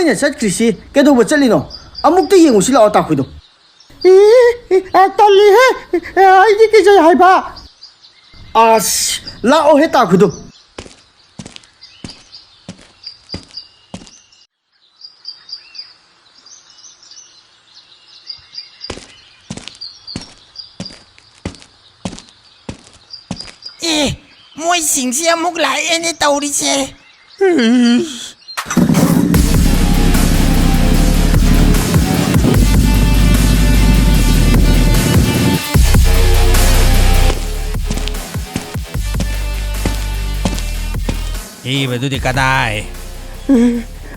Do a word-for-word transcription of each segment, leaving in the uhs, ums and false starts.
ꯑꯩꯅ ꯆꯠꯈ꯭ꯔꯤꯁꯤ ꯀꯩꯗꯧꯕ ꯆꯠꯂꯤꯅꯣ? ꯑꯃꯨꯛꯇ ꯌꯦꯡꯉꯨꯁꯤ ꯂꯥꯛꯑꯣ, ꯇꯥꯈꯨꯏꯗꯣ꯫ ꯏ, ꯏ, ꯑ, ꯇꯜꯂꯤꯍꯦ꯫ ꯑ, ꯑꯩꯗꯤ ꯀꯤꯖꯩ ꯍꯥꯏꯕ꯫ ꯑꯁ, ꯂꯥꯛꯑꯣꯍꯦ, ꯇꯥꯈꯨꯏꯗꯣ꯫ ꯑꯦ, ꯃꯣꯏꯁꯤꯡꯁꯤ ꯑꯃꯨꯛ ꯂꯥꯛꯑꯦꯅꯦ ꯇꯧꯔꯤꯁꯦ꯫ ꯏꯕꯗꯨꯗꯤ ꯀꯗꯥꯏ?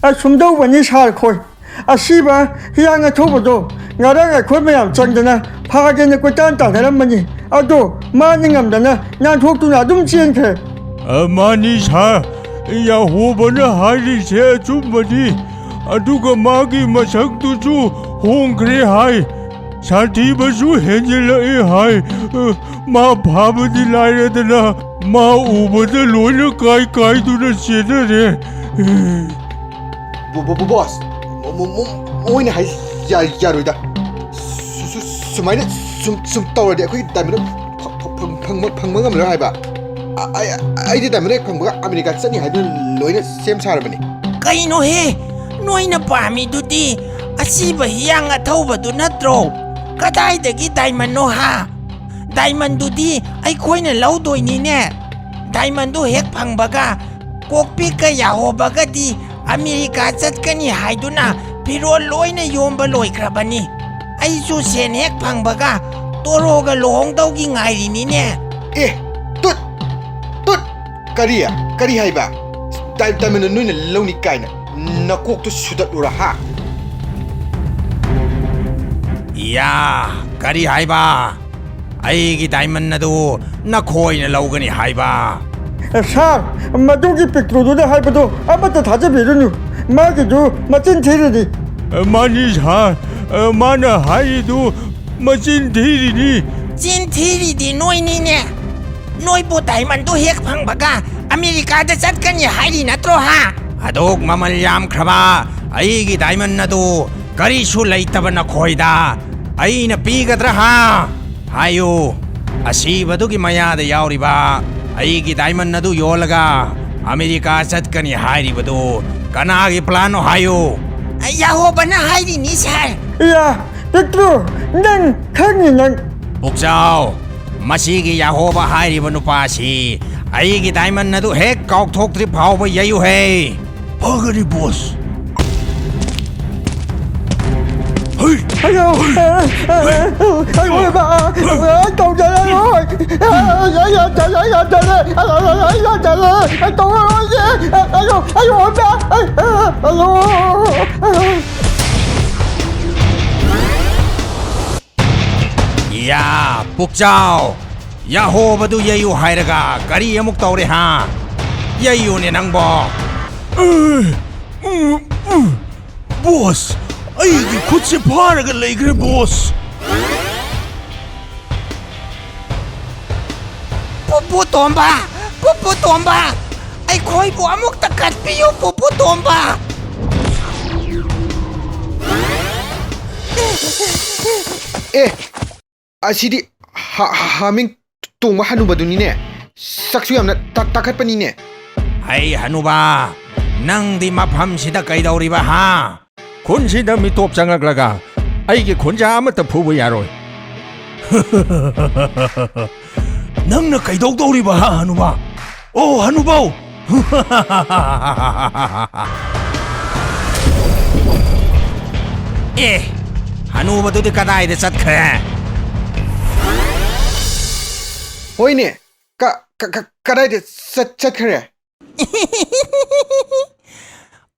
ꯑꯁꯨꯝ ꯇꯧꯕꯅꯤ, ꯁꯥꯔ ꯈꯣꯏ꯫ ꯑꯁꯤꯕ ꯍꯤꯌꯥꯡ ꯑꯊꯧꯕꯗꯣ ꯉꯔꯥꯡ ꯑꯩꯈꯣꯏ ꯃꯌꯥꯝ ꯆꯪꯗꯅ ꯐꯥꯒꯦꯅ ꯀꯣꯏꯇꯥꯟ ꯇꯥꯟꯅꯔꯝꯕꯅꯤ꯫ ꯑꯗꯣ ꯃꯥꯅ ꯉꯝꯗꯅ ꯅꯥꯟꯊꯣꯛꯇꯨꯅ ꯑꯗꯨꯝ ꯆꯦꯟꯈ꯭ꯔꯦ꯫ ꯑ, ꯃꯥꯅꯤ ꯁꯥꯔ, ꯌꯥꯍꯣꯕꯅ ꯍꯥꯏꯔꯤꯁꯦ ꯑꯆꯨꯝꯕꯅꯤ꯫ ꯑꯗꯨꯒ ꯃꯥꯒꯤ ꯃꯁꯛꯇꯨꯁꯨ ꯍꯣꯡꯈ꯭ꯔꯦ ꯍꯥꯏ꯫ ꯁꯥꯊꯤꯕꯁꯨ ꯍꯦꯟꯖꯤꯜꯂꯛꯑꯦ ꯍꯥꯏ꯫ ꯑ, ꯃꯥ ꯐꯥꯕꯗꯤ ꯂꯥꯏꯔꯗꯅ, ꯃꯥ ꯎꯕꯗ ꯂꯣꯏꯅ ꯀꯥꯏ ꯀꯥꯏꯗꯨꯅ ꯆꯦꯟꯅꯔꯦ꯫ ꯕꯣ-, ꯕꯣ-, ꯕꯣ-, ꯕꯣꯁ, ꯃꯣ-, ꯃꯣ-, ꯃꯣ-, ꯃꯣꯏꯅ ꯍꯥꯏ ꯌꯥ-, ꯌꯥꯔꯣꯏꯗ꯫ ꯁꯨ-, ꯁꯨ-, ꯁꯨꯃꯥꯏꯅ ꯁꯨꯝ, ꯁꯨꯝ ꯇꯧꯔꯗꯤ ꯑꯩꯈꯣꯏꯒꯤ ꯗꯥꯏꯃꯟꯗꯣ ꯐ-, ꯐ-, ꯐꯪ-, ꯐꯪꯕ, ꯐꯪꯕ ꯉꯝꯂꯔꯣꯏ ꯍꯥꯏꯕ꯫ ꯑ-, ꯑꯩ, ꯑꯩꯗꯤ ꯗꯥꯏꯃꯟꯗꯣ ꯍꯦꯛ ꯐꯪꯕꯒ ꯑꯃꯦꯔꯤꯀꯥ ꯆꯠꯅꯤ ꯍꯥꯏꯗꯨꯅ ꯂꯣꯏꯅ ꯁꯦꯝ ꯁꯥꯔꯕꯅꯤ꯫ ꯀꯩꯅꯣꯍꯦ? ꯅꯣꯏꯅ ꯄꯥꯝꯃꯤꯗꯨꯗꯤ ꯑꯁꯤꯕ ꯍꯤꯌꯥꯡ ꯑꯊꯧꯕꯗꯨ ꯅꯠꯇ꯭ꯔꯣ? ꯀꯗꯥꯏꯗꯒꯤ ꯗꯥꯏꯃꯟꯅꯣ ꯍꯥ? ꯗꯥꯏꯃꯟꯗꯨꯗꯤ ꯑꯩꯈꯣꯏꯅ ꯂꯧꯗꯣꯏꯅꯤꯅꯦ꯫ ꯗꯥꯏꯃꯟꯗꯨ ꯍꯦꯛ ꯐꯪꯕꯒ ꯀꯣꯛꯄꯤꯛꯀ ꯌꯥꯍꯣꯕꯒꯗꯤ ꯑꯃꯦꯔꯤꯀꯥ ꯆꯠꯀꯅꯤ ꯍꯥꯏꯗꯨꯅ ꯐꯤꯔꯣꯜ ꯂꯣꯏꯅ ꯌꯣꯝꯕ ꯂꯣꯏꯈ꯭ꯔꯕꯅꯤ꯫ ꯑꯩꯁꯨ ꯁꯦꯟ ꯍꯦꯛ ꯐꯪꯕꯒ ꯇꯣꯔꯣꯒ ꯂꯨꯍꯣꯡꯗꯧꯒꯤ ꯉꯥꯏꯔꯤꯅꯤꯅꯦ꯫ ꯑꯦ, ꯇꯨꯠ! ꯇꯨꯠ! ꯀꯔꯤ? ꯀꯔꯤ ꯍꯥꯏꯕ? ꯗꯥꯏ-, ꯗꯥꯏꯃꯟꯗ ꯅꯣꯏꯅ ꯂꯧꯅꯤ ꯀꯥꯏꯅ? ꯅꯀꯣꯛꯇꯨ ꯁꯨꯗꯠꯂꯨꯔꯥ, ꯍꯥ? ꯏꯌꯥ! ꯀꯔꯤ ꯍꯥꯏꯕ? ꯑꯩꯒꯤ ꯗꯥꯏꯃꯟ ꯑꯗꯨ ꯅꯈꯣꯏꯅ ꯂꯧꯒꯅꯤ ꯍꯥꯏꯕ? ꯁꯥꯔ, ꯃꯗꯨꯒꯤ ꯄꯤꯛꯇ꯭ꯔꯨꯗꯨꯅ ꯍꯥꯏꯕꯗꯨ ꯑꯃꯠꯇ ꯊꯥꯖꯕꯤꯔꯨꯅꯨ꯫ ꯃꯥꯒꯤꯗꯨ ꯃꯆꯤꯟ ꯊꯤꯔꯤꯅꯤ꯫ ꯃꯥꯅꯤ ꯁꯥꯔ, ꯃꯥꯅ ꯍꯥꯏꯔꯤꯗꯨ ꯃꯆꯤꯟ ꯊꯤꯔꯤꯅꯤ꯫ ꯆꯤꯟ ꯊꯤꯔꯤꯗꯤ ꯅꯣꯏꯅꯤꯅꯦ꯫ ꯅꯣꯏꯕꯨ ꯗꯥꯏꯃꯟꯗꯨ ꯍꯦꯛ ꯐꯪꯕꯒ ꯑꯃꯦꯔꯤꯀꯥꯗ ꯆꯠꯀꯅꯤ ꯍꯥꯏꯔꯤ ꯅꯠꯇ꯭ꯔꯣ, ꯍꯥ? ꯑꯗꯨꯛ ꯃꯃꯜ ꯌꯥꯝꯈ꯭ꯔꯕ ꯑꯩꯒꯤ diamond ꯑꯗꯨ ꯀꯔꯤꯁꯨ ꯂꯩꯇꯕ ꯅꯈꯣꯏꯗ ꯑꯩꯅ ꯄꯤꯒꯗ꯭ꯔꯥ ꯍꯥ? ꯍꯥꯏꯌꯨ꯫ ꯑꯁꯤꯕꯗꯨꯒꯤ ꯃꯌꯥꯗ ꯌꯥꯎꯔꯤꯕ ꯑꯩꯒꯤ diamond ꯑꯗꯨ ꯌꯣꯜꯂꯒ ꯑꯃꯦꯔꯤꯀꯥ ꯆꯠꯀꯅꯤ ꯍꯥꯏꯔꯤꯕꯗꯨ ꯀꯅꯥꯒꯤ planꯅꯣ ꯍꯥꯏꯌꯨ꯫ ꯌꯥꯍꯣꯕꯅ ꯍꯥꯏꯔꯤꯅꯤ, ꯁꯥꯔ꯫ ꯌꯥ, ꯄꯤꯛꯇ꯭ꯔꯨ, ꯅꯪ ꯈꯪꯅꯤ ꯅꯪ꯫ ꯄꯨꯛꯆꯥꯎ, ꯃꯁꯤꯒꯤ ꯌꯥꯍꯣꯕ ꯍꯥꯏꯔꯤꯕ ꯅꯨꯄꯥꯁꯤ ꯑꯩꯒꯤ diamond ꯑꯗꯨ ꯍꯦꯛ ꯀꯥꯎꯊꯣꯛꯇ꯭ꯔꯤ ꯐꯥꯎꯕ ꯌꯩꯌꯨꯍꯦ꯫ ꯐꯒꯅꯤ, ꯕꯣꯁ꯫ ꯍꯩ! ꯑꯌꯣ! ꯑꯩ ꯑꯣꯏꯕ! ꯑꯩ ꯇꯧꯖꯔꯔꯣꯏ! ꯑꯩ ꯌꯥꯖꯔꯦ! ꯑꯩ ꯌꯥꯖꯔꯦ! ꯑꯩ ꯌꯥꯖꯔꯦ! ꯑꯩ ꯇꯧꯔꯔꯣꯏꯒꯦ! ꯑꯌꯣ! ꯑꯩ ꯑꯣꯏꯕ! ꯑꯩ, ꯑꯌꯣ! ꯌꯥ, ꯄꯨꯛꯆꯥꯎ! ꯌꯥꯍꯣꯕꯗꯨ ꯌꯩꯌꯨ ꯍꯥꯏꯔꯒ ꯀꯔꯤ ꯑꯃꯨꯛ ꯇꯧꯔꯦ ꯍꯥ? ꯌꯩꯌꯨꯅꯦ ꯅꯪꯕꯣ! ꯕꯣꯁ, ꯑꯩꯒꯤ ꯈꯨꯠꯁꯦ ꯐꯥꯔꯒ ꯂꯩꯈ꯭ꯔꯦ, ꯕꯣꯁ꯫ ꯄꯨꯄꯨ ꯇꯣꯝꯕ! ꯄꯨꯄꯨ ꯇꯣꯝꯕ! ꯑꯩꯈꯣꯏꯕꯨ ꯑꯃꯨꯛꯇ ꯀꯟꯕꯤꯌꯨ, ꯄꯨꯄꯨ ꯇꯣꯝꯕ! ꯑꯦ, ꯑꯁꯤꯗꯤ ꯍꯥ-, ꯍꯥ-, ꯍꯥꯃꯦꯡ ꯇꯣꯡꯕ ꯍꯅꯨꯕꯗꯨꯅꯤꯅꯦ꯫ ꯁꯛꯁꯨ ꯌꯥꯝꯅ ꯇꯥ-, ꯇꯥꯈꯠꯄꯅꯤꯅꯦ꯫ ꯍꯩ ꯍꯅꯨꯕ, ꯅꯪꯗꯤ ꯃꯐꯝꯁꯤꯗ ꯀꯩꯗꯧꯔꯤꯕ ꯍꯥ? ꯈꯨꯟꯁꯤꯗ ꯃꯤꯇꯣꯞ ꯆꯪꯂꯛꯂꯒ ꯑꯩꯒꯤ ꯈꯨꯟꯖꯥ ꯑꯃꯠꯇ ꯐꯨꯕ ꯌꯥꯔꯣꯏ꯫ ꯅꯪꯅ ꯀꯩꯗꯧꯗꯧꯔꯤꯕ ꯍꯥ, ꯍꯅꯨꯕ? ꯑꯣ, ꯍꯅꯨꯕꯧ! ꯑꯦ, ꯍꯅꯨꯕꯗꯨꯗꯤ ꯀꯗꯥꯏꯗ ꯆꯠꯈ꯭ꯔꯦ? ꯍꯣꯏꯅꯦ, ꯀ-, ꯀ-, ꯀ-, ꯀꯗꯥꯏꯗ ꯆꯠ-, ꯆꯠꯈ꯭ꯔꯦ?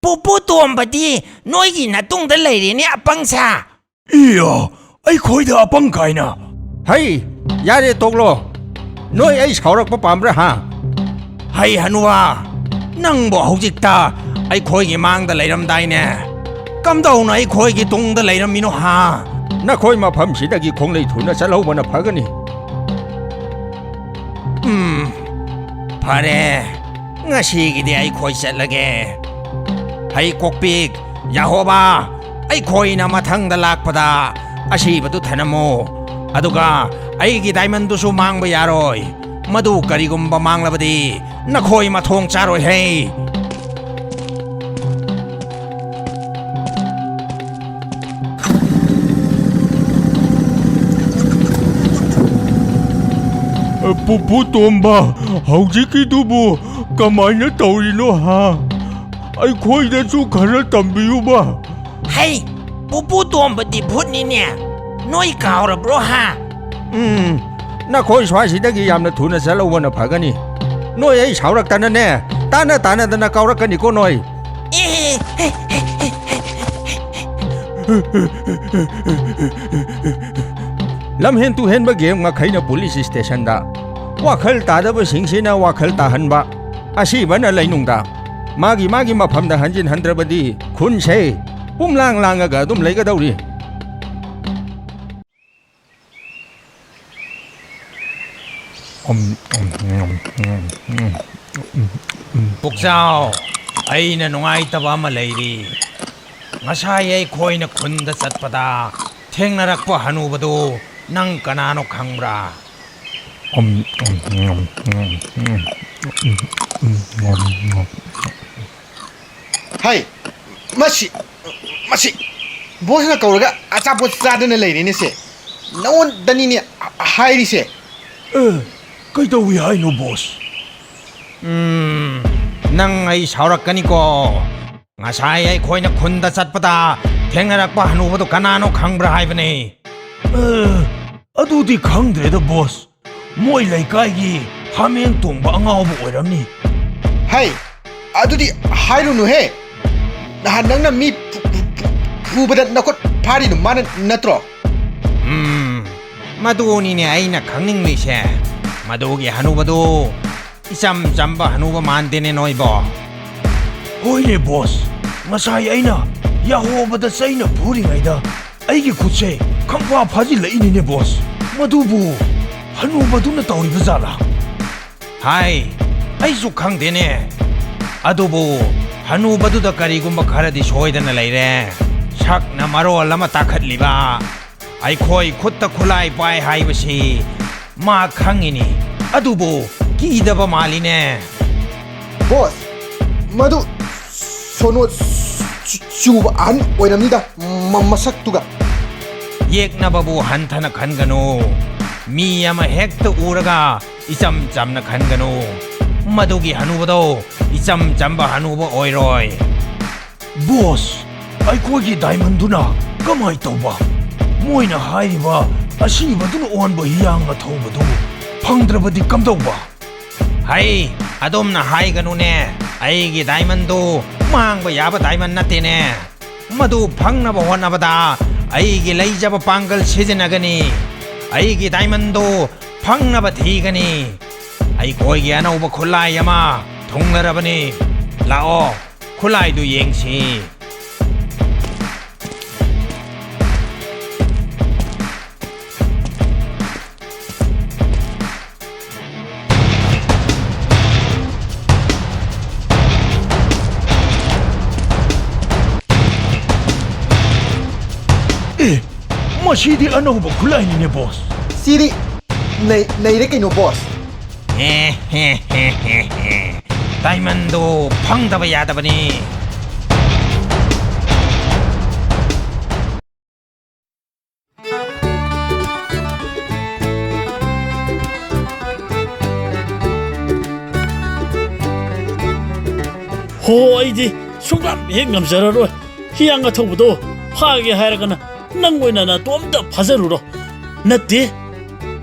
ꯄꯨꯄꯨ ꯇꯣꯝꯕꯗꯤ ꯅꯣꯏꯒꯤ ꯅꯇꯨꯡꯗ ꯂꯩꯔꯦꯅꯦ, ꯑꯄꯪ ꯁꯥ꯫ ꯏꯌꯥ, ꯑꯩꯈꯣꯏꯗ ꯑꯄꯪ ꯀꯥꯏꯅ꯫ ꯍꯩ, ꯌꯥꯔꯦ, ꯇꯣꯛꯂꯣ꯫ ꯅꯣꯏ ꯑꯩ ꯁꯥꯎꯔꯛꯄ ꯄꯥꯝꯕ꯭ꯔꯥ, ꯍꯥ? ꯍꯩ ꯍꯅꯨꯕ, ꯅꯪꯕꯨ ꯍꯧꯖꯤꯛꯇ ꯑꯩꯈꯣꯏꯒꯤ ꯃꯥꯡꯗ ꯂꯩꯔꯝꯗꯥꯏꯅꯦ꯫ ꯀꯝꯗꯧꯅ ꯑꯩꯈꯣꯏꯒꯤ ꯇꯨꯡꯗ ꯂꯩꯔꯝꯃꯤꯅꯣ, ꯍꯥ? ꯅꯈꯣꯏ ꯃꯐꯝꯁꯤꯗꯒꯤ ꯈꯣꯡꯂꯩ ꯊꯨꯅ ꯆꯠꯍꯧꯕꯅ ꯐꯒꯅꯤ꯫ ꯎꯝ, ꯐꯔꯦ꯫ ꯉꯁꯤꯒꯤꯗꯤ ꯑꯩꯈꯣꯏ ꯆꯠꯂꯒꯦ꯫ ꯍꯩ ꯀꯣꯛꯄꯤꯛ, ꯌꯥꯍꯣꯕꯥ, ꯑꯩꯈꯣꯏꯅ ꯃꯊꯪꯗ ꯂꯥꯛꯄꯗ ꯑꯁꯤꯕꯗꯨ ꯊꯅꯝꯃꯨ, ꯑꯗꯨꯒ ꯑꯩꯒꯤ ꯗꯥꯏꯃꯟꯗꯨꯁꯨ ꯃꯥꯡꯕ ꯌꯥꯔꯣꯏ꯫ ꯃꯗꯨ ꯀꯔꯤꯒꯨꯝꯕ ꯃꯥꯡꯂꯕꯗꯤ ꯅꯈꯣꯏ ꯃꯊꯣꯡ ꯆꯥꯔꯣꯏꯍꯦ꯫ ꯄꯨꯄꯨ ꯇꯣꯝꯕ, ꯍꯧꯖꯤꯛꯀꯤꯗꯨꯕꯨ ꯀꯃꯥꯏꯅ ꯇꯧꯔꯤꯅꯣ ꯍꯥ? ꯑꯩꯈꯣꯏꯗꯁꯨ ꯈꯔ ꯇꯝꯕꯤꯌꯨꯕ꯫ ꯍꯩ, ꯄꯨꯄꯨ ꯇꯣꯝꯕꯗꯤ ꯚꯨꯠꯅꯤꯅꯦ꯫ ꯅꯣꯏ ꯀꯥꯎꯔꯕ꯭ꯔꯣ ꯍꯥ? ꯎꯝ, ꯅꯈꯣꯏ ꯁ꯭ꯋꯥꯏꯁꯤꯗꯒꯤ ꯌꯥꯝꯅ ꯊꯨꯅ ꯆꯠꯍꯧꯕꯅ ꯐꯒꯅꯤ꯫ ꯅꯣꯏ ꯑꯩ ꯁꯥꯎꯔꯛꯇꯅꯅꯦ, ꯇꯥꯅ ꯇꯥꯅꯗꯅ ꯀꯥꯎꯔꯛꯀꯅꯤꯀꯣ ꯅꯣꯏ꯫ ꯑꯦ, ꯂꯝꯍꯦꯟ ꯇꯨꯍꯦꯟꯕ ꯒꯦꯝ ꯉꯥꯈꯩꯅ ꯄꯨꯂꯤꯁ ꯁ꯭ꯇꯦꯁꯟꯗ꯫ ꯋꯥꯈꯜ ꯇꯥꯗꯕꯁꯤꯡꯁꯤꯅ ꯋꯥꯈꯜ ꯇꯥꯍꯟꯕ꯫ ꯑꯁꯤꯕꯅ ꯂꯩꯅꯨꯡꯗ꯫ ꯃꯥꯒꯤ ꯃꯥꯒꯤ ꯃꯐꯝꯗ ꯍꯟꯖꯤꯟꯍꯟꯗ꯭ꯔꯕꯗꯤ ꯈꯨꯟꯁꯦ ꯄꯨꯝꯂꯥꯡ ꯂꯥꯡꯉꯒ ꯑꯗꯨꯝ ꯂꯩꯒꯗꯧꯔꯤ꯫ ꯄꯨꯛꯆꯥꯎ, ꯑꯩꯅ ꯅꯨꯡꯉꯥꯏꯇꯕ ꯑꯃ ꯂꯩꯔꯤ꯫ ꯉꯁꯥꯏ ꯑꯩꯈꯣꯏꯅ ꯈꯨꯟꯗ ꯆꯠꯄꯗ ꯊꯦꯡꯅꯔꯛꯄ ꯍꯅꯨꯕꯗꯨ ꯅꯪ ꯀꯅꯥꯅꯣ ꯈꯪꯕ꯭ꯔꯥ? ꯍꯩ, ꯃꯁꯤ, ꯃꯁꯤ ꯕꯣꯁꯅ ꯀꯧꯔꯒ ꯑꯆꯥꯄꯣꯠ ꯆꯥꯗꯅ ꯂꯩꯔꯦꯅꯦ ꯁꯦ꯫ ꯅꯉꯣꯟꯗꯅꯤꯅꯦ ꯍꯥꯏꯔꯤꯁꯦ꯫ ꯑꯦ, ꯀꯩꯗꯧꯏ ꯍꯥꯏꯅꯣ ꯕꯣꯁ? ꯎꯝ, ꯅꯪ ꯑꯩ ꯁꯥꯎꯔꯛꯀꯅꯤꯀꯣ꯫ ꯉꯁꯥꯏ ꯑꯩꯈꯣꯏꯅ ꯈꯨꯟꯗ ꯆꯠꯄꯗ ꯊꯦꯡꯅꯔꯛꯄ ꯍꯅꯨꯕꯗꯨ ꯀꯅꯥꯅꯣ ꯈꯪꯕ꯭ꯔꯥ ꯍꯥꯏꯕꯅꯦ꯫ ꯑꯦ, ꯑꯗꯨꯗꯤ ꯈꯪꯗ꯭ꯔꯦꯗ ꯕꯣꯁ꯫ ꯃꯣꯏ ꯂꯩꯀꯥꯏꯒꯤ ꯍꯥꯃꯦꯡ ꯇꯣꯡꯕ ꯑꯉꯥꯎꯕ ꯑꯣꯏꯔꯝꯅꯤ꯫ ꯍꯩ, ꯑꯗꯨꯗꯤ ꯍꯥꯏꯔꯨꯅꯨꯍꯦ꯫ ꯅꯍꯥꯟ ꯅꯪꯅ ꯃꯤ ꯐꯨ-, ꯐꯨ-, ꯐꯨ-, ꯐꯨꯕꯗ ꯅꯈꯨꯠ ꯐꯥꯔꯤꯗꯨ ꯃꯥꯅ ꯅꯠꯇ꯭ꯔꯣ? ꯎꯝ, ꯃꯗꯨꯅꯤꯅꯦ ꯑꯩꯅ ꯈꯪꯅꯤꯡꯂꯤꯁꯦ꯫ ꯃꯗꯨꯒꯤ ꯍꯅꯨꯕꯗꯨ ꯏꯆꯝ ꯆꯝꯕ ꯍꯅꯨꯕ ꯃꯥꯟꯗꯦꯅꯦ ꯅꯣꯏꯕꯣ꯫ ꯍꯣꯏꯅꯦ ꯕꯣꯁ, ꯉꯁꯥꯏ ꯑꯩꯅ ꯌꯥꯍꯣꯕꯗ ꯆꯩꯅ ꯐꯨꯔꯤꯉꯩꯗ ꯑꯩꯒꯤ ꯈꯨꯠꯁꯦ ꯈꯪꯐꯥ ꯐꯥꯖꯤꯜꯂꯛꯏꯅꯤꯅꯦ ꯕꯣꯁ꯫ ꯃꯗꯨꯕꯨ ꯍꯅꯨꯕꯗꯨꯅ ꯇꯧꯔꯤꯕ ꯖꯥꯠꯂꯥ? ꯍꯥꯏ, ꯑꯩꯁꯨ ꯈꯪꯗꯦꯅꯦ꯫ ꯑꯗꯨꯕꯨ ꯍꯅꯨꯕꯗꯨꯗ ꯀꯔꯤꯒꯨꯝꯕ ꯈꯔꯗꯤ ꯁꯣꯏꯗꯅ ꯂꯩꯔꯦ꯫ ꯁꯛꯅ ꯃꯔꯣꯜ ꯑꯃ ꯇꯥꯈꯠꯂꯤꯕ꯫ ꯑꯩꯈꯣꯏ ꯈꯨꯠꯇ ꯈꯨꯠꯂꯥꯏ ꯄꯥꯏ ꯍꯥꯏꯕꯁꯤ ꯃꯥ ꯈꯪꯉꯤꯅꯤ, ꯑꯗꯨꯕꯨ ꯀꯤꯗꯕ ꯃꯥꯜꯂꯤꯅꯦ꯫ ꯕꯣꯁ, ꯃꯗꯨ ꯁꯣꯅꯣ ꯆꯨ-, ꯆꯨꯕ ꯑꯍꯟ ꯑꯣꯏꯔꯝꯅꯤꯗ, ꯃ-, ꯃꯁꯛꯇꯨꯒ꯫ ꯌꯦꯛꯅꯕꯕꯨ ꯍꯟꯊꯅ ꯈꯟꯒꯅꯨ꯫ ꯃꯤ ꯑꯃ ꯍꯦꯛꯇ ꯎꯔꯒ ꯏꯆꯝ ꯆꯝꯅ ꯈꯟꯒꯅꯨ꯫ ꯃꯗꯨꯒꯤ ꯍꯅꯨꯕꯗꯣ ꯏꯆꯝ ꯆꯝꯕ ꯍꯅꯨꯕ ꯑꯣꯏꯔꯣꯏ꯫ ꯕꯣꯁ, ꯑꯩꯈꯣꯏꯒꯤ ꯗꯥꯏꯃꯟꯗꯨꯅ ꯀꯃꯥꯏ ꯇꯧꯕ? ꯃꯣꯏꯅ ꯍꯥꯏꯔꯤꯕ ꯑꯁꯤꯕꯗꯨꯅ ꯑꯣꯟꯕ ꯍꯤꯌꯥꯡ ꯑꯊꯧꯕꯗꯨ ꯐꯪꯗ꯭ꯔꯕꯗꯤ ꯀꯝꯗꯧꯕ? ꯍꯩ, ꯑꯗꯨꯝꯅ ꯍꯥꯏꯒꯅꯨꯅꯦ꯫ ꯑꯩꯒꯤ ꯗꯥꯏꯃꯟꯗꯨ ꯃꯥꯡꯕ ꯌꯥꯕ ꯗꯥꯏꯃꯟ ꯅꯠꯇꯦꯅꯦ꯫ ꯃꯗꯨ ꯐꯪꯅꯕ ꯍꯣꯠꯅꯕꯗ ꯑꯩꯒꯤ ꯂꯩꯖꯕ ꯄꯥꯡꯒꯜ ꯁꯤꯖꯤꯟꯅꯒꯅꯤ꯫ ꯑꯩꯒꯤ ꯗꯥꯏꯃꯟꯗꯨ ꯐꯪꯅꯕ ꯊꯤꯒꯅꯤ꯫ ꯑꯩꯈꯣꯏꯒꯤ ꯑꯅꯧꯕ ꯈꯨꯠꯂꯥꯏ ꯑꯃ ꯊꯨꯡꯂꯔꯕꯅꯤ꯫ ꯂꯥꯛꯑꯣ, ꯈꯨꯠꯂꯥꯏꯗꯨ ꯌꯦꯡꯁꯤ꯫ ꯑꯦ, ꯃꯁꯤꯗꯤ ꯑꯅꯧꯕ ꯈꯨꯠꯂꯥꯏꯅꯤꯅꯦ, ꯕꯣꯁ꯫ ꯁꯤꯗꯤ ꯅꯩ-, ꯅꯩꯔꯦ ꯀꯩꯅꯣ, ꯕꯣꯁ꯫ ꯗꯥꯏꯃꯟꯗꯣ ꯐꯪꯗꯕ ꯌꯥꯗꯕꯅꯤ꯫ ꯍꯣ, ꯑꯩꯗꯤ ꯁꯨꯡꯉꯝ ꯍꯦꯛ ꯉꯝꯖꯔꯔꯣꯏ꯫ ꯍꯤꯌꯥꯡ ꯑꯊꯧꯕꯗꯣ ꯐꯥꯒꯦ ꯍꯥꯏꯔꯒꯅ ꯅꯪ ꯑꯣꯏꯅ ꯅꯇꯣꯝꯇ ꯐꯥꯖꯔꯨꯔꯣ꯫ ꯅꯠꯇꯦ,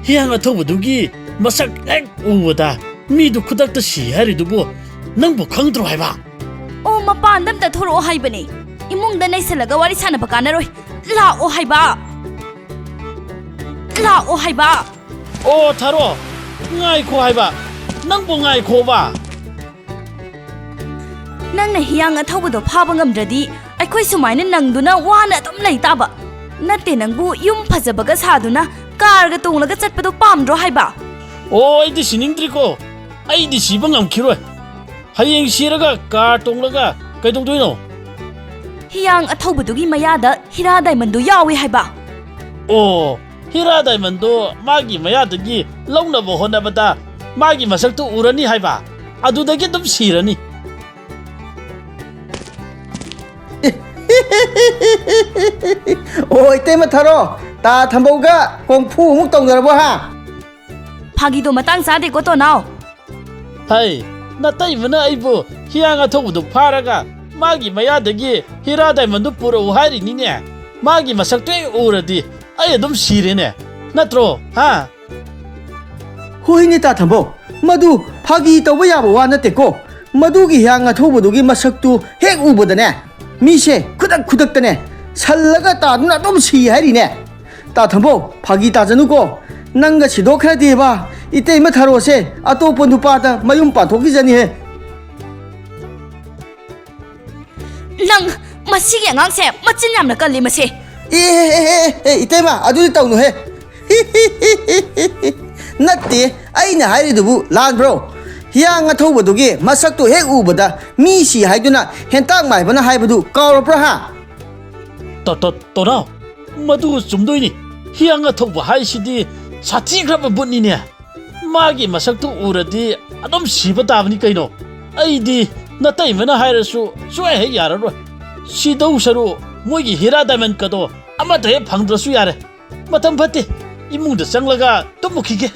ꯍꯤꯌꯥꯡ ꯑꯊꯧꯕꯗꯨꯒꯤ ꯃꯁꯛ ꯍꯦꯛ ꯎꯕꯗ ꯃꯤꯗꯨ ꯈꯨꯗꯛꯇ ꯁꯤ ꯍꯥꯏꯔꯤꯗꯨꯕꯨ ꯅꯪꯕꯨ ꯈꯪꯗ꯭ꯔꯣ ꯍꯥꯏꯕ? ꯑꯣ, ꯃꯄꯥꯟꯗ ꯑꯝꯇ ꯊꯣꯔꯛꯑꯣ ꯍꯥꯏꯕꯅꯦ꯫ ꯏꯃꯨꯡꯗ ꯅꯩꯁꯜꯂꯒ ꯋꯥꯔꯤ ꯁꯥꯟꯅꯕ ꯀꯥꯟꯅꯔꯣꯏ꯫ ꯂꯥꯛꯑꯣ ꯍꯥꯏꯕ꯫ ꯂꯥꯛꯑꯣ ꯍꯥꯏꯕ꯫ ꯑꯣ, ꯊꯥꯔꯣ, ꯉꯥꯏꯈꯣ ꯍꯥꯏꯕ꯫ ꯅꯪꯕꯨ ꯉꯥꯏꯈꯣꯕ꯫ ꯅꯪꯅ ꯍꯤꯌꯥꯡ ꯑꯊꯧꯕꯗꯣ ꯐꯥꯕ ꯉꯝꯗ꯭ꯔꯗꯤ ꯑꯩꯈꯣꯏ ꯁꯨꯃꯥꯏꯅ ꯅꯪꯗꯨꯅ ꯋꯥꯅ ꯑꯗꯨꯝ ꯂꯩ ꯇꯥꯕ꯫ ꯅꯠꯇꯦ, ꯅꯪꯕꯨ ꯌꯨꯝ ꯐꯖꯕꯒ ꯁꯥꯗꯨꯅ ꯀꯥꯔꯒ ꯇꯣꯡꯂꯒ ꯆꯠꯄꯗꯣ ꯄꯥꯝꯗ꯭ꯔꯣ ꯍꯥꯏꯕ? ꯑꯣ, ꯑꯩꯗꯤ ꯁꯤꯅꯤꯡꯗ꯭ꯔꯤꯀꯣ꯫ ꯑꯩꯗꯤ ꯁꯤꯕ ꯉꯝꯈꯤꯔꯣꯏ꯫ ꯍꯌꯦꯡ ꯁꯤꯔꯒ ꯀꯥꯔ ꯇꯣꯡꯂꯒ ꯀꯩꯗꯧꯗꯣꯏꯅꯣ? ꯍꯤꯌꯥꯡ ꯑꯊꯧꯕꯗꯨꯒꯤ ꯃꯌꯥꯗ ꯍꯤꯔꯥ ꯗꯥꯏꯃꯟꯗꯨ ꯌꯥꯎꯏ ꯍꯥꯏꯕ꯫ ꯑꯣ, ꯍꯤꯔꯥ ꯗꯥꯏꯃꯟꯗꯣ ꯃꯥꯒꯤ ꯃꯌꯥꯗꯒꯤ ꯂꯧꯅꯕ ꯍꯣꯠꯅꯕꯗ ꯃꯥꯒꯤ ꯃꯁꯛꯇꯨ ꯎꯔꯅꯤ ꯍꯥꯏꯕ꯫ ꯑꯗꯨꯗꯒꯤ ꯑꯗꯨꯝ ꯁꯤꯔꯅꯤ꯫ ꯑꯣ, ꯏꯇꯩꯃ ꯊꯥꯔꯣ, ꯇꯥ ꯊꯝꯕꯧꯒ ꯀꯣꯡꯐꯨ ꯑꯃꯨꯛ ꯇꯧꯅꯔꯕꯣ ꯍꯥ? ꯐꯥꯒꯤꯗꯣ ꯃꯇꯥꯡ ꯆꯥꯗꯦꯀꯣ, ꯇꯣꯅꯥꯎ꯫ ꯍꯩ, ꯅꯇꯩꯃꯅ ꯑꯩꯕꯨ ꯍꯤꯌꯥꯡ ꯑꯊꯧꯕꯗꯨ ꯐꯥꯔꯒ ꯃꯥꯒꯤ ꯃꯌꯥꯗꯒꯤ ꯍꯤꯔꯥ ꯗꯥꯏꯃꯟꯗꯨ ꯄꯨꯔꯛꯎ ꯍꯥꯏꯔꯤꯅꯤꯅꯦ꯫ ꯃꯥꯒꯤ ꯃꯁꯛꯇꯨ ꯍꯦꯛ ꯎꯔꯗꯤ ꯑꯩ ꯑꯗꯨꯝ ꯁꯤꯔꯦꯅꯦ꯫ ꯅꯠꯇ꯭ꯔꯣ? ꯍꯥ? ꯍꯣꯏꯅꯦ, ꯇꯥ ꯊꯝꯕꯧ, ꯃꯗꯨ ꯐꯥꯒꯤ ꯇꯧꯕ ꯌꯥꯕ ꯋꯥ ꯅꯠꯇꯦꯀꯣ꯫ ꯃꯗꯨꯒꯤ ꯍꯤꯌꯥꯡ ꯑꯊꯧꯕꯗꯨꯒꯤ ꯃꯁꯛꯇꯨ ꯍꯦꯛ ꯎꯕꯗꯅꯦ, ꯃꯤꯁꯦ ꯈꯨꯗꯛ ꯈꯨꯗꯛꯇꯅꯦ ꯁꯜꯂꯒ ꯇꯥꯗꯨꯅ ꯑꯗꯨꯝ ꯁꯤ ꯍꯥꯏꯔꯤꯅꯦ꯫ ꯇꯥ ꯊꯝꯕꯧ, ꯐꯥꯒꯤ ꯇꯥꯖꯅꯨꯀꯣ꯫ ꯅꯪꯒ ꯁꯤꯗꯣꯛꯈ꯭ꯔꯗꯤꯕ, ꯏꯇꯩꯃ ꯊꯥꯔꯣꯁꯦ ꯑꯇꯣꯞꯄ ꯅꯨꯄꯥꯗ ꯃꯌꯨꯝ ꯄꯥꯟꯊꯣꯛꯈꯤꯖꯅꯤꯍꯦ꯫ ꯅꯪ, ꯃꯁꯤꯒꯤ ꯑꯉꯥꯡꯁꯦ ꯃꯆꯤꯟ ꯌꯥꯝꯅ ꯀꯜꯂꯤ ꯃꯁꯤ꯫ ꯑꯦ, ꯑꯦ, ꯑꯦ, ꯑꯦ, ꯑꯦ, ꯏꯇꯩꯃ, ꯑꯗꯨꯗꯤ ꯇꯧꯅꯨꯍꯦ꯫ ꯅꯠꯇꯦ, ꯑꯩꯅ ꯍꯥꯏꯔꯤꯗꯨꯕꯨ ꯂꯥꯟꯕ꯭ꯔꯣ? ꯍꯤꯌꯥꯡ ꯑꯊꯧꯕꯗꯨꯒꯤ ꯃꯁꯛꯇꯨ ꯍꯦꯛ ꯎꯕꯗ ꯃꯤ ꯁꯤ ꯍꯥꯏꯗꯨꯅ ꯍꯦꯟꯇꯥꯛ ꯃꯥꯏꯕꯅ ꯍꯥꯏꯕꯗꯨ ꯀꯥꯎꯔꯕ꯭ꯔꯥ ꯍꯥ? ꯇꯣ-, ꯇꯣ-, ꯇꯣꯅꯥꯎ, ꯃꯗꯨ ꯆꯨꯝꯗꯣꯏꯅꯤ꯫ ꯍꯤꯌꯥꯡ ꯑꯊꯧꯕ ꯍꯥꯏꯁꯤꯗꯤ ꯁꯥꯊꯤꯈ꯭ꯔꯕ ꯕꯨꯠꯅꯤꯅꯦ꯫ ꯃꯥꯒꯤ ꯃꯁꯛꯇꯨ ꯎꯔꯗꯤ ꯑꯗꯨꯝ ꯁꯤꯕ ꯇꯥꯕꯅꯤ ꯀꯩꯅꯣ꯫ ꯑꯩꯗꯤ ꯅꯇꯩꯃꯅ ꯍꯥꯏꯔꯁꯨ ꯁꯨꯡꯍꯦꯛ ꯍꯦꯛ ꯌꯥꯔꯔꯣꯏ꯫ ꯁꯤꯗꯧ ꯁꯔꯨꯛ ꯃꯣꯏꯒꯤ ꯍꯤꯔꯥ ꯗꯥꯏꯃꯟꯀꯗꯣ ꯑꯃꯠꯇ ꯍꯦꯛ ꯐꯪꯗ꯭ꯔꯁꯨ ꯌꯥꯔꯦ꯫ ꯃꯇꯝ ꯐꯠꯇꯦ꯫ ꯏꯃꯨꯡꯗ ꯆꯪꯂꯒ ꯇꯨꯝꯃꯨꯈꯤꯒꯦ꯫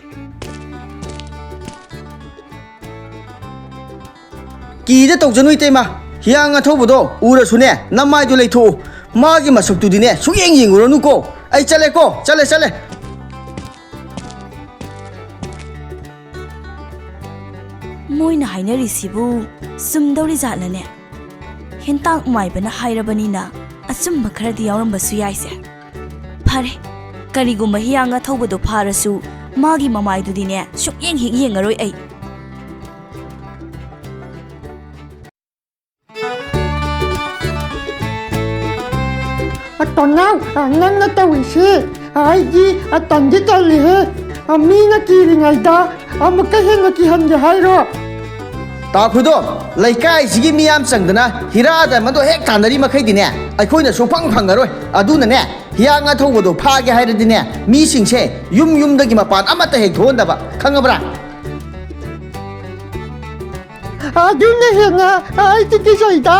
ꯀꯤꯗ ꯇꯧꯖꯅꯨ ꯏꯇꯩꯃ꯫ ꯍꯤꯌꯥꯡ ꯑꯊꯧꯕꯗꯣ ꯎꯔꯁꯨꯅꯦ, ꯅꯃꯥꯏꯗꯣ ꯂꯩꯊꯣꯛꯎ꯫ ꯃꯥꯒꯤ ꯃꯁꯛꯇꯨꯗꯤꯅꯦ, ꯁꯨꯛꯌꯦꯡ ꯌꯦꯡꯉꯨꯔꯅꯨꯀꯣ꯫ ꯑꯩ ꯆꯠꯂꯦꯀꯣ, ꯆꯠꯂꯦ, ꯆꯠꯂꯦ꯫ ꯃꯣꯏꯅ ꯍꯥꯏꯅꯔꯤꯁꯤꯕꯨ ꯆꯨꯝꯗꯧꯔꯤ ꯖꯥꯠꯂꯅꯦ? ꯍꯦꯟꯇꯥꯛ ꯃꯥꯏꯕꯅ ꯍꯥꯏꯔꯕꯅꯤꯅ ꯑꯆꯨꯝꯕ ꯈꯔꯗꯤ ꯌꯥꯎꯔꯝꯕꯁꯨ ꯌꯥꯏꯁꯦ꯫ ꯐꯔꯦ, ꯀꯔꯤꯒꯨꯝꯕ ꯍꯤꯌꯥꯡ ꯑꯊꯧꯕꯗꯣ ꯐꯥꯔꯁꯨ ꯃꯥꯒꯤ ꯃꯃꯥꯏꯗꯨꯗꯤꯅꯦ ꯁꯨꯛꯌꯦꯡ ꯍꯦꯛ ꯌꯦꯡꯉꯔꯣꯏ ꯑꯩ꯫ ꯑ, ꯇꯣꯅꯥꯎ, ꯑ, ꯅꯪꯅ ꯇꯧꯔꯤꯁꯤ ꯑꯩꯗꯤ, ꯑ, ꯇꯟꯗꯤ ꯇꯜꯂꯤꯍꯦ꯫ ꯑ, ꯃꯤꯅ ꯀꯤꯔꯤꯉꯩꯗ ꯑꯃꯨꯛꯀ ꯍꯦꯟꯅ ꯀꯤꯍꯟꯒꯦ ꯍꯥꯏꯔꯣ? ꯇꯥ ꯈꯨꯗꯣ, ꯂꯩꯀꯥꯏꯁꯤꯒꯤ ꯃꯤꯌꯥꯝ ꯆꯪꯗꯅ ꯍꯤꯔꯥ ꯗꯥꯏꯃꯟꯗꯣ ꯍꯦꯛ ꯇꯥꯟꯅꯔꯤ ꯃꯈꯩꯗꯤꯅꯦ, ꯑꯩꯈꯣꯏꯅ ꯁꯨꯡꯐꯪ ꯐꯪꯉꯔꯣꯏ꯫ ꯑꯗꯨꯅꯅꯦ, ꯍꯤꯌꯥꯡ ꯑꯊꯧꯕꯗꯣ ꯐꯥꯒꯦ ꯍꯥꯏꯔꯗꯤꯅꯦ, ꯃꯤꯁꯤꯡꯁꯦ ꯌꯨꯝ ꯌꯨꯝꯗꯒꯤ ꯃꯄꯥꯟ ꯑꯃꯠꯇ ꯍꯦꯛ ꯊꯣꯛꯍꯟꯗꯕ, ꯈꯪꯉꯕ꯭ꯔꯥ? ꯑꯗꯨꯅ ꯍꯦꯟꯅ ꯑꯩꯗꯤ ꯀꯤꯖꯩꯗ꯫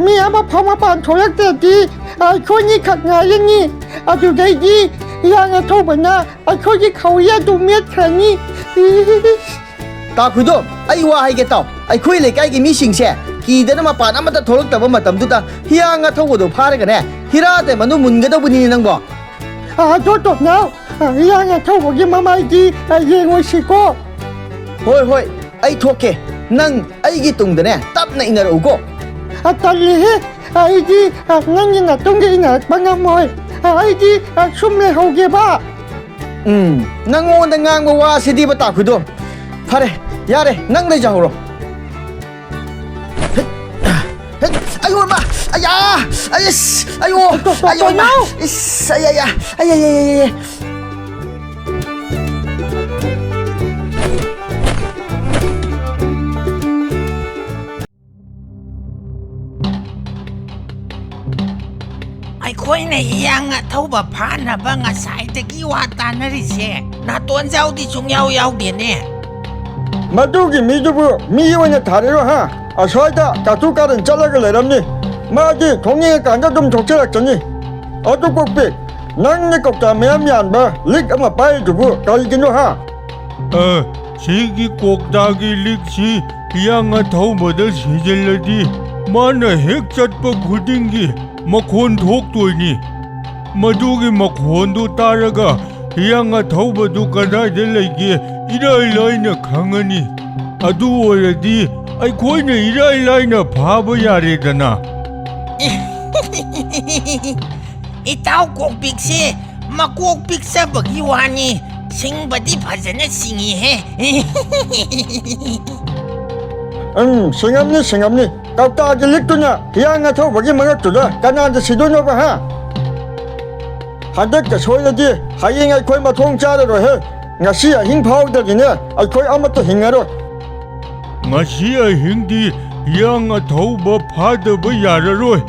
ꯃꯤ ꯑꯃꯐꯥꯎ ꯃꯄꯥꯟ ꯊꯣꯛꯂꯛꯇ꯭ꯔꯗꯤ ꯑꯩꯈꯣꯏꯅꯤ ꯈꯛ ꯉꯥꯏꯔꯅꯤ꯫ ꯑꯗꯨꯗꯩꯗꯤ ꯍꯤꯌꯥꯡ ꯑꯊꯧꯕꯅ ꯑꯩꯈꯣꯏꯒꯤ ꯈꯧꯔꯤ ꯑꯗꯨ ꯃꯦꯠꯈ꯭ꯔꯅꯤ꯫ ꯇꯥ ꯈꯨꯗꯣ, ꯑꯩ ꯋꯥ ꯍꯥꯏꯒꯦ ꯇꯥꯎ꯫ ꯑꯩꯈꯣꯏ ꯂꯩꯀꯥꯏꯒꯤ ꯃꯤꯁꯤꯡꯁꯦ ꯀꯤꯗꯅ ꯃꯄꯥꯟ ꯑꯃꯠꯇ ꯊꯣꯛꯂꯛꯇꯕ ꯃꯇꯝꯗꯨꯗ ꯍꯤꯌꯥꯡ ꯑꯊꯧꯕꯗꯣ ꯐꯥꯔꯒꯅꯦ, ꯍꯤꯔꯥ ꯗꯥꯏꯃꯟꯗꯣ ꯃꯨꯟꯒꯗꯧꯕꯅꯤꯅꯦ ꯅꯪꯕꯣ꯫ ꯑꯗꯣ ꯇꯣꯝꯅꯥꯎ, ꯍꯤꯌꯥꯡ ꯑꯊꯧꯕꯒꯤ ꯃꯃꯥꯏꯗꯤ ꯌꯦꯡꯉꯨꯁꯤꯀꯣ꯫ ꯍꯣꯏ, ꯍꯣꯏ, ꯑꯩ ꯊꯣꯛꯀꯦ꯫ ꯅꯪ ꯑꯩꯒꯤ ꯇꯨꯡꯗꯅꯦ ꯇꯞꯅ ꯏꯟꯅꯔꯛꯎꯀꯣ꯫ ꯇꯜꯂꯤꯍꯦ, ꯑꯩꯗꯤ ꯅꯪꯒꯤ ꯅꯇꯨꯡꯗ ꯏꯟꯅꯔꯛꯄ ꯉꯝꯃꯣꯏ꯫ ꯑꯩꯗꯤ ꯁꯨꯝ ꯂꯩꯍꯧꯒꯦꯕ꯫ ꯎꯝ, ꯅꯪꯉꯣꯟꯗ ꯉꯥꯡꯕ ꯋꯥꯁꯤꯗꯤꯕ ꯇꯥꯈꯨꯗꯣ꯫ ꯐꯔꯦ, ꯌꯥꯔꯦ, ꯅꯪ ꯂꯩꯖꯍꯧꯔꯣ꯫ ꯍꯦꯠ, ꯍꯦꯠ, ꯑꯌꯣ, ꯏꯃꯥ! ꯑꯌꯥ! ꯑꯩꯁ! ꯑꯌꯣ! ꯀ-, ꯀ-, ꯑꯌꯣ, ꯏꯃꯥ! ꯀꯩꯅꯣ? ꯏꯁ! ꯑꯌꯥ, ꯑꯌꯥ! ꯑꯌꯥ, ꯑꯌꯥ, ꯑꯌꯥ, ꯑꯌꯥ! ꯑꯩꯈꯣꯏꯅ ꯍꯤꯌꯥꯡ ꯑꯊꯧꯕ ꯐꯥꯅꯕ ꯉꯁꯥꯏꯗꯒꯤ ꯋꯥ ꯇꯥꯅꯔꯤꯁꯦ, ꯅꯥꯇꯣꯟꯖꯥꯎꯗꯤ ꯁꯨꯡꯌꯥꯎ ꯌꯥꯎꯗꯦꯅꯦ꯫ ꯃꯗꯨꯒꯤ ꯃꯤꯗꯨꯕꯨ ꯃꯤ ꯑꯣꯏꯅ ꯊꯥꯔꯤꯔꯣ, ꯍꯥ? ꯑꯁ꯭ꯋꯥꯏꯗ ꯀꯥꯇꯨ ꯀꯥꯔꯟ ꯆꯠꯂꯒ ꯂꯩꯔꯝꯅꯤ꯫ ꯃꯥꯗꯤ ꯊꯣꯛꯅꯤꯡꯉꯀꯥꯟꯗ ꯑꯗꯨꯝ ꯊꯣꯛꯆꯔꯛꯀꯅꯤ꯫ ꯑꯗꯨ ꯀꯣꯛꯄꯤ, ꯅꯪꯅ ꯀꯧꯇꯥ ꯃꯌꯥꯝ ꯌꯥꯟꯕ ꯂꯤꯛ ꯑꯃ ꯄꯥꯏꯔꯤꯗꯨꯕꯨ ꯀꯔꯤꯒꯤꯅꯣ, ꯍꯥ? ꯑ, ꯁꯤꯒꯤ ꯀꯣꯛꯇꯥꯒꯤ ꯂꯤꯛꯁꯤ ꯍꯤꯌꯥꯡ ꯑꯊꯧꯕꯗ ꯁꯤꯖꯤꯜꯂꯗꯤ, ꯃꯥꯅ ꯍꯦꯛ ꯆꯠꯄ ꯈꯨꯗꯤꯡꯒꯤ ꯃꯈꯣꯟ ꯊꯣꯛꯇꯣꯏꯅꯤ꯫ ꯃꯗꯨꯒꯤ ꯃꯈꯣꯟꯗꯨ ꯇꯥꯔꯒ ꯍꯤꯌꯥꯡ ꯑꯊꯧꯕꯗꯨ ꯀꯗꯥꯏꯗ ꯂꯩꯒꯦ ꯏꯔꯥꯏ ꯂꯥꯏꯅ ꯈꯪꯉꯅꯤ꯫ ꯑꯗꯨ ꯑꯣꯏꯔꯗꯤ ꯑꯩꯈꯣꯏꯅ ꯏꯔꯥꯏ ꯂꯥꯏꯅ ꯐꯥꯕ ꯌꯥꯔꯦꯗꯅ꯫ ꯏꯇꯥꯎ ꯀꯣꯛꯄꯤꯛꯁꯦ ꯃꯀꯣꯛ ꯄꯤꯛꯆꯕꯒꯤ ꯋꯥꯅꯤ, ꯁꯤꯡꯕꯗꯤ ꯐꯖꯅ ꯁꯤꯡꯉꯤꯍꯦ꯫ ꯎꯝ, ꯁꯤꯡꯉꯝꯅꯤ, ꯁꯤꯡꯉꯝꯅꯤ꯫ ꯀꯧꯇꯥꯒꯤ ꯂꯤꯛꯇꯨꯅ ꯍꯤꯌꯥꯡ ꯑꯊꯧꯕꯒꯤ ꯃꯉꯛꯇꯨꯗ ꯀꯅꯥꯗ ꯁꯤꯗꯣꯏꯅꯣꯕ, ꯍꯥ? ꯍꯟꯗꯛꯇ ꯁꯣꯏꯔꯗꯤ ꯍꯌꯦꯡ ꯑꯩꯈꯣꯏ ꯃꯊꯣꯡ ꯆꯥꯔꯔꯣꯏꯍꯦ꯫ ꯉꯁꯤ ꯑꯍꯤꯡ ꯐꯥꯎꯗ꯭ꯔꯗꯤꯅꯦ ꯑꯩꯈꯣꯏ ꯑꯃꯠꯇ ꯍꯤꯡꯉꯔꯣꯏ꯫ ꯉꯁꯤ ꯑꯍꯤꯡꯗꯤ ꯍꯤꯌꯥꯡ ꯑꯊꯧꯕ ꯐꯥꯗꯕ ꯌꯥꯔꯔꯣꯏ꯫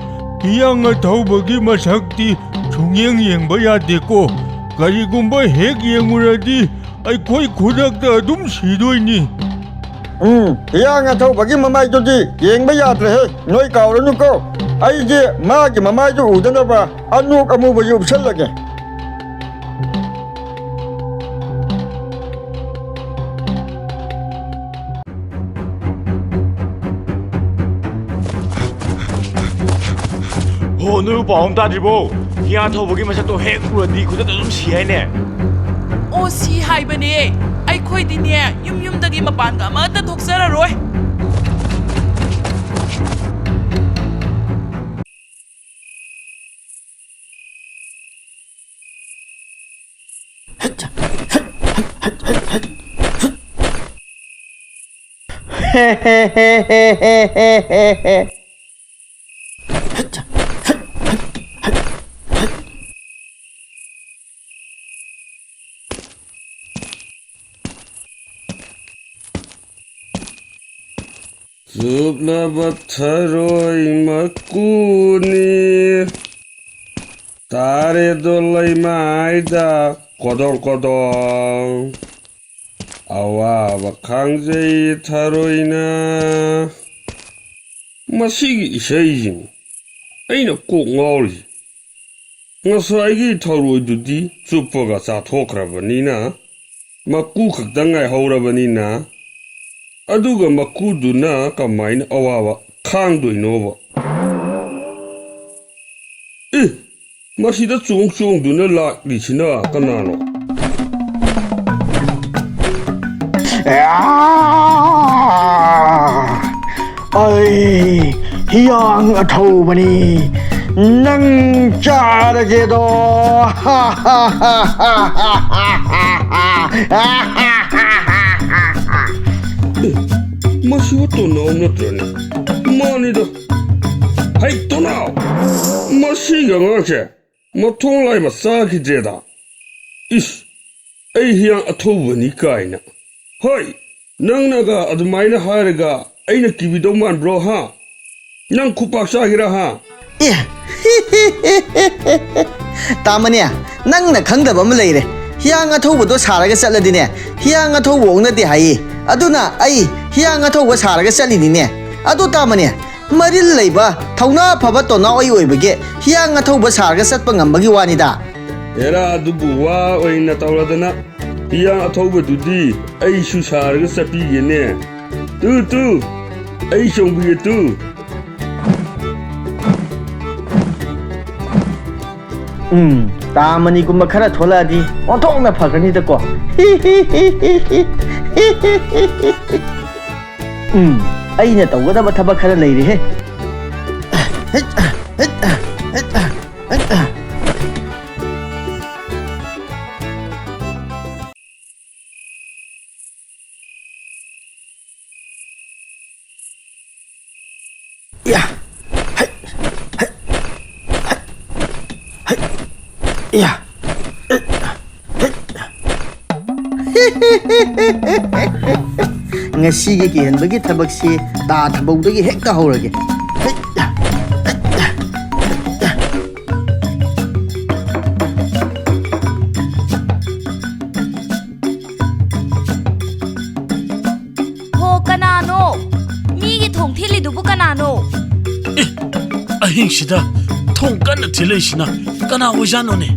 ꯍꯤꯌꯥꯡ ꯑꯊꯧꯕꯒꯤ ꯃꯁꯛꯇꯤ ꯁꯨꯡꯌꯦꯡ ꯌꯦꯡꯕ ꯌꯥꯗꯦꯀꯣ꯫ ꯀꯔꯤꯒꯨꯝꯕ ꯍꯦꯛ ꯌꯦꯡꯉꯨꯔꯗꯤ ꯑꯩꯈꯣꯏ ꯈꯨꯗꯛꯇ ꯑꯗꯨꯝ ꯁꯤꯗꯣꯏꯅꯤ꯫ ꯎꯝ, ꯍꯤꯌꯥꯡ ꯑꯊꯧꯕꯒꯤ ꯃꯃꯥꯏꯗꯨꯗꯤ ꯌꯦꯡꯕ ꯌꯥꯗ꯭ꯔꯦꯍꯦ꯫ ꯅꯣꯏ ꯀꯥꯎꯔꯅꯨꯀꯣ, ꯑꯩꯁꯦ ꯃꯥꯒꯤ ꯃꯃꯥꯏꯗꯨ ꯎꯗꯅꯕ ꯑꯅꯣꯛ ꯑꯃꯨꯕꯁꯨ ꯎꯞꯁꯜꯂꯒꯦ꯫ ꯍꯣ, ꯅꯣꯏꯕꯨ ꯄꯥꯎ ꯑꯃ ꯇꯥꯗ꯭ꯔꯤꯕꯣ? ꯍꯤꯌꯥꯡ ꯊꯧꯕꯒꯤ ꯃꯁꯛꯇꯣ ꯍꯦꯛ ꯎꯔꯗꯤ ꯈꯨꯗꯛꯇ ꯑꯗꯨꯝ ꯁꯤ ꯍꯥꯏꯅꯦ꯫ ꯑꯣ, ꯁꯤ ꯍꯥꯏꯕꯅꯦ꯫ ꯑꯩꯈꯣꯏꯗꯤꯅꯦ, ꯌꯨꯝ ꯌꯨꯝꯗꯒꯤ ꯃꯄꯥꯟꯒ ꯑꯃꯠꯇ ꯊꯣꯛꯆꯔꯔꯣꯏ꯫ ꯆꯨꯞꯂꯕ ꯊꯔꯣꯏ ꯃꯀꯨꯅꯤ, ꯇꯥꯔꯦꯗꯣ ꯂꯩꯃꯥꯏꯗ ꯀꯣꯗꯣꯡ ꯀꯣꯗꯣꯡ꯫ ꯑꯋꯥꯕ ꯈꯥꯡꯖꯩ ꯊꯔꯣꯏꯅ꯫ ꯃꯁꯤꯒꯤ ꯏꯁꯩꯁꯤꯡ ꯑꯩꯅ ꯀꯣꯛ ꯉꯥꯎꯔꯤꯁꯦ꯫ ꯉꯁꯥꯏꯒꯤ ꯊꯔꯣꯏꯗꯨꯗꯤ ꯆꯨꯞꯄꯒ ꯆꯥꯊꯣꯛꯈ꯭ꯔꯕꯅꯤꯅ, ꯃꯀꯨ ꯈꯛꯇ ꯉꯥꯏꯍꯧꯔꯕꯅꯤꯅ, ꯑꯗꯨꯒ ꯃꯀꯨꯗꯨꯅ ꯀꯃꯥꯏꯅ ꯑꯋꯥꯕ ꯈꯥꯡꯗꯣꯏꯅꯣꯕ? ꯑꯦ, ꯃꯁꯤꯗ ꯆꯣꯡ ꯆꯣꯡꯗꯨꯅ ꯂꯥꯛꯂꯤꯁꯤꯅ ꯀꯅꯥꯅꯣ? ꯑꯩ ꯍꯤꯌꯥꯡ ꯑꯊꯧꯕꯅꯤ, ꯅꯪ ꯆꯥꯔꯒꯦꯗꯣ꯫ ꯑꯦ, ꯃꯁꯤꯕꯨ ꯇꯣꯅꯥꯎ ꯅꯠꯇ꯭ꯔꯅꯦ? ꯃꯥꯅꯤꯗ꯫ ꯍꯩ, ꯇꯣꯅꯥꯎ! ꯃꯁꯤꯒꯤ ꯑꯉꯥꯡꯁꯦ ꯃꯊꯣꯡ ꯂꯥꯏꯕ ꯆꯥꯈꯤꯗ꯭ꯔꯦꯗ꯫ ꯏꯁ, ꯑꯩ ꯍꯤꯌꯥꯡ ꯑꯊꯧꯕꯅꯤ ꯀꯥꯏꯅ꯫ ꯍꯣꯏ, ꯅꯪꯅꯒ ꯑꯗꯨꯃꯥꯏꯅ ꯍꯥꯏꯔꯒ ꯑꯩꯅ ꯀꯤꯕꯤꯗꯧ ꯃꯥꯟꯕ꯭ꯔꯣ, ꯍꯥ? ꯅꯪ ꯈꯨꯄꯥꯛ ꯆꯥꯒꯦꯔꯥ, ꯍꯥ? ꯑꯦ! ꯇꯥꯃꯅꯦ, ꯅꯪꯅ ꯈꯪꯗꯕ ꯑꯃ ꯂꯩꯔꯦ꯫ ꯍꯤꯌꯥꯡ ꯑꯊꯧꯕꯗꯣ ꯁꯥꯔꯒ ꯆꯠꯂꯗꯤꯅꯦ, ꯍꯤꯌꯥꯡ ꯑꯊꯧꯕ ꯑꯣꯛꯅꯗꯦ ꯍꯥꯏꯌꯦ꯫ ꯑꯗꯨꯅ ꯑꯩ ꯍꯤꯌꯥꯡ ꯑꯊꯧꯕ ꯁꯥꯔꯒ ꯆꯠꯂꯤꯅꯤꯅꯦ꯫ ꯑꯗꯣ ꯇꯥꯃꯅꯦ, ꯃꯔꯤꯜ ꯂꯩꯕ, ꯊꯧꯅꯥ ꯐꯕ ꯇꯣꯅꯥꯎ ꯑꯩ ꯑꯣꯏꯕꯒꯤ ꯍꯤꯌꯥꯡ ꯑꯊꯧꯕ ꯁꯥꯔꯒ ꯆꯠꯄ ꯉꯝꯕꯒꯤ ꯋꯥꯅꯤꯗ꯫ ꯍꯦꯔꯥ, ꯑꯗꯨꯕꯨ ꯋꯥ ꯑꯣꯏꯅ ꯇꯧꯔꯗꯅ, ꯍꯤꯌꯥꯡ ꯑꯊꯧꯕꯗꯨꯗꯤ ꯑꯩꯁꯨ ꯁꯥꯔꯒ ꯆꯠꯄꯤꯒꯦꯅꯦ꯫ ꯇꯨ, ꯇꯨ, ꯑꯩ ꯆꯣꯡꯕꯤꯒꯦ ꯇꯨ꯫ ꯎꯝ, ꯇꯥ ꯃꯅꯤꯒꯨꯝꯕ ꯈꯔ ꯊꯣꯛꯂꯛꯑꯗꯤ ꯑꯣꯟꯊꯣꯛꯅ ꯐꯒꯅꯤꯗꯀꯣ꯫ ꯎꯝ, ꯑꯩꯅ ꯇꯧꯒꯗꯕ ꯊꯕꯛ ꯈꯔ ꯂꯩꯔꯦꯍꯦ꯫ ꯌꯥ! ꯍꯩ! ꯍꯩ! ꯍꯩ! ꯍꯩ! ꯌꯥ! ꯉꯁꯤꯒꯤ ꯀꯤꯍꯟꯕꯒꯤ ꯊꯕꯛꯁꯤ ꯇꯥ ꯊꯕꯧꯗꯒꯤ ꯍꯦꯛꯇ ꯍꯧꯔꯒꯦ꯫ ꯍꯩ! ꯍꯣ, ꯀꯅꯥꯅꯣ? ꯃꯤꯒꯤ ꯊꯣꯡ ꯊꯤꯜꯂꯤꯗꯨꯕꯨ ꯀꯅꯥꯅꯣ? ꯑꯦ, ꯑꯍꯤꯡꯁꯤꯗ ꯊꯣꯡ ꯀꯟꯅ ꯊꯤꯜꯂꯛꯏꯁꯤꯅ ꯀꯅꯥ ꯑꯣꯏꯖꯥꯠꯅꯣꯅꯦ?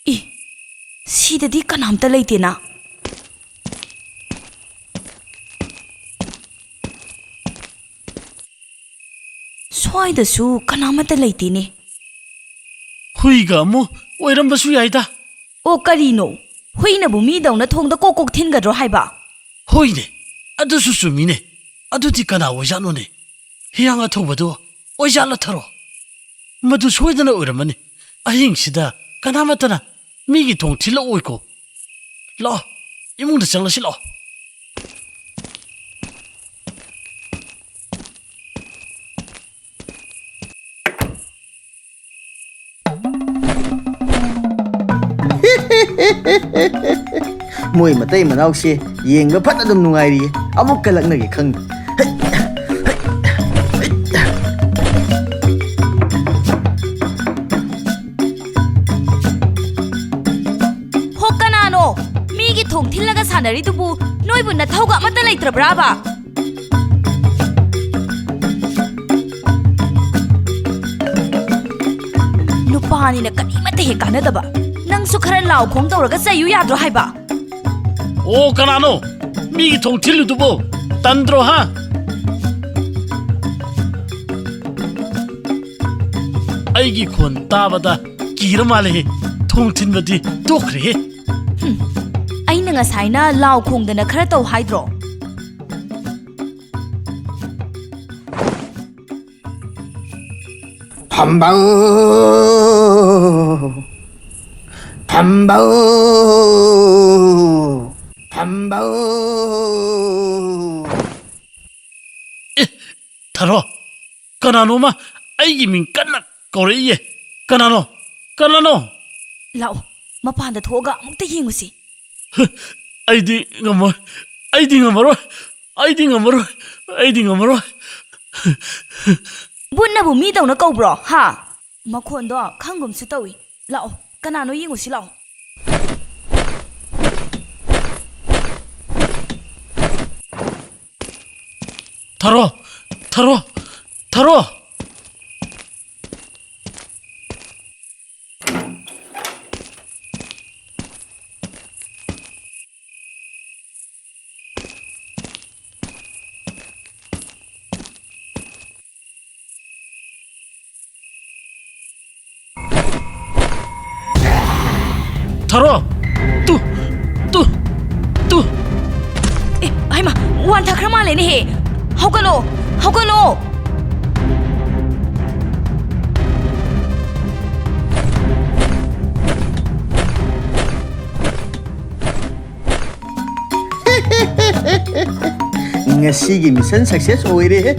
ꯏ, ꯁꯤꯗꯗꯤ ꯀꯅꯥꯝꯇ ꯂꯩꯇꯦꯅ꯫ ꯁ꯭ꯋꯥꯏꯗꯁꯨ ꯀꯅꯥꯃꯠꯇ ꯂꯩꯇꯦꯅꯦ꯫ ꯍꯨꯏꯒ ꯑꯃꯨꯛ ꯑꯣꯏꯔꯝꯕꯁꯨ ꯌꯥꯏꯗ꯫ ꯑꯣ, ꯀꯔꯤꯅꯣ? ꯍꯨꯏꯅꯕꯨ ꯃꯤꯗꯧꯅ ꯊꯣꯡꯗ ꯀꯣꯛ ꯀꯣꯛ ꯊꯤꯟꯒꯗ꯭ꯔꯣ ꯍꯥꯏꯕ? ꯍꯣꯏꯅꯦ, ꯑꯗꯨꯁꯨ ꯆꯨꯝꯃꯤꯅꯦ꯫ ꯑꯗꯨꯗꯤ ꯀꯅꯥ ꯑꯣꯏꯖꯥꯠꯅꯣꯅꯦ? ꯍꯤꯌꯥꯡ ꯑꯊꯧꯕꯗꯣ ꯑꯣꯏꯖꯥꯠꯂ ꯊꯔꯣ? ꯃꯗꯨ ꯁꯣꯏꯗꯅ ꯑꯣꯏꯔꯝꯃꯅꯤ꯫ ꯑꯍꯤꯡꯁꯤꯗ ꯀꯅꯥꯃꯠꯇꯅ ꯃꯤꯒꯤ ꯊꯣꯡ ꯊꯤꯜꯂꯛꯑꯣꯏꯀꯣ꯫ ꯂꯥꯛꯑꯣ, ꯏꯃꯨꯡꯗ ꯆꯪꯂꯁꯤ ꯂꯥꯛꯑꯣ꯫ ꯃꯣꯏ ꯃꯇꯩ ꯃꯅꯥꯎꯁꯦ ꯌꯦꯡꯕ ꯐꯠ ꯑꯗꯨꯝ ꯅꯨꯡꯉꯥꯏꯔꯤꯌꯦ꯫ ꯑꯃꯨꯛꯀ ꯂꯛꯅꯒꯦ ꯈꯪꯗꯦ꯫ ꯍꯣ, ꯀꯅꯥꯅꯣ? ꯃꯤꯒꯤ ꯊꯣꯡ ꯊꯤꯜꯂꯒ ꯁꯥꯟꯅꯔꯤꯗꯨꯕꯨ ꯅꯣꯏꯕꯨ ꯅꯊꯧꯒ ꯑꯃꯠꯇ ꯂꯩꯇ꯭ꯔꯕ꯭ꯔꯥꯕ? ꯅꯨꯄꯥꯅꯤꯅ ꯀꯔꯤꯃꯠꯇ ꯍꯦꯛ ꯀꯥꯟꯅꯗꯕ꯫ ꯅꯪꯁꯨ ꯈꯔ ꯂꯥꯎ ꯈꯣꯡ ꯇꯧꯔꯒ ꯆꯩꯌꯨ ꯌꯥꯗ꯭ꯔꯣ ꯍꯥꯏꯕ? ꯑꯣ, ꯀꯅꯥꯅꯣ? ꯃꯤꯒꯤ ꯊꯣꯡ ꯊꯤꯜꯂꯨꯗꯨꯕꯨ ꯇꯟꯗ꯭ꯔꯣ, ꯍꯥ? ꯑꯩꯒꯤ ꯈꯣꯟ ꯇꯥꯕꯗ ꯀꯤꯔ ꯃꯥꯜꯂꯦꯍꯦ꯫ ꯊꯣꯡ ꯊꯤꯟꯕꯗꯤ ꯇꯣꯛꯈ꯭ꯔꯦꯍꯦ꯫ ꯍꯨꯝ, ꯑꯩꯅ ꯉꯁꯥꯏꯅ ꯂꯥꯎ ꯈꯣꯡꯗꯅ ꯈꯔ ꯇꯧ ꯍꯥꯏꯗ꯭ꯔꯣ? ꯊꯝꯕꯧ! ꯊꯝꯕꯧ! ꯊꯝꯕꯧ! ꯑꯦ, ꯊꯔꯣ, ꯀꯅꯥꯅꯣꯃ ꯑꯩꯒꯤ ꯃꯤꯡ ꯀꯟꯅ ꯀꯧꯔꯛꯏꯌꯦ꯫ ꯀꯅꯥꯅꯣ? ꯀꯅꯥꯅꯣ? ꯂꯥꯛꯑꯣ, ꯃꯄꯥꯟꯗ ꯊꯣꯛꯑꯒ ꯑꯃꯨꯛꯇ ꯌꯦꯡꯉꯨꯁꯤ꯫ ꯑꯩꯗꯤ ꯉꯝꯃꯣꯏ꯫ ꯑꯩꯗꯤ ꯉꯝꯃꯔꯣꯏ꯫ ꯑꯩꯗꯤ ꯉꯝꯃꯔꯣꯏ꯫ ꯑꯩꯗꯤ ꯉꯝꯃꯔꯣꯏ꯫ ꯕꯨꯠꯅꯕꯨ ꯃꯤꯗꯧꯅ ꯀꯧꯕ꯭ꯔꯣ? ꯍꯥ? ꯃꯈꯣꯟꯗꯣ ꯈꯪꯒꯨꯝꯁꯨ ꯇꯧꯏ꯫ ꯂꯥꯛꯑꯣ, ꯀꯅꯥꯅꯣ ꯌꯦꯡꯉꯨꯁꯤ ꯂꯥꯛꯑꯣ꯫ ꯊꯔꯣ! ꯊꯔꯣ! ꯊꯔꯣ! ꯊꯔꯣ! ꯇꯨ! ꯇꯨ! ꯇꯨ! ꯑꯦ, ꯍꯩꯃꯥ, ꯋꯥꯟꯊꯈ꯭ꯔ ꯃꯥꯜꯂꯦꯅꯦꯍꯦ꯫ ꯍꯧꯒꯠꯂꯣ! ꯍꯧꯒꯠꯂꯣ! ꯉꯁꯤꯒꯤ mission success ꯑꯣꯏꯔꯦꯍꯦ꯫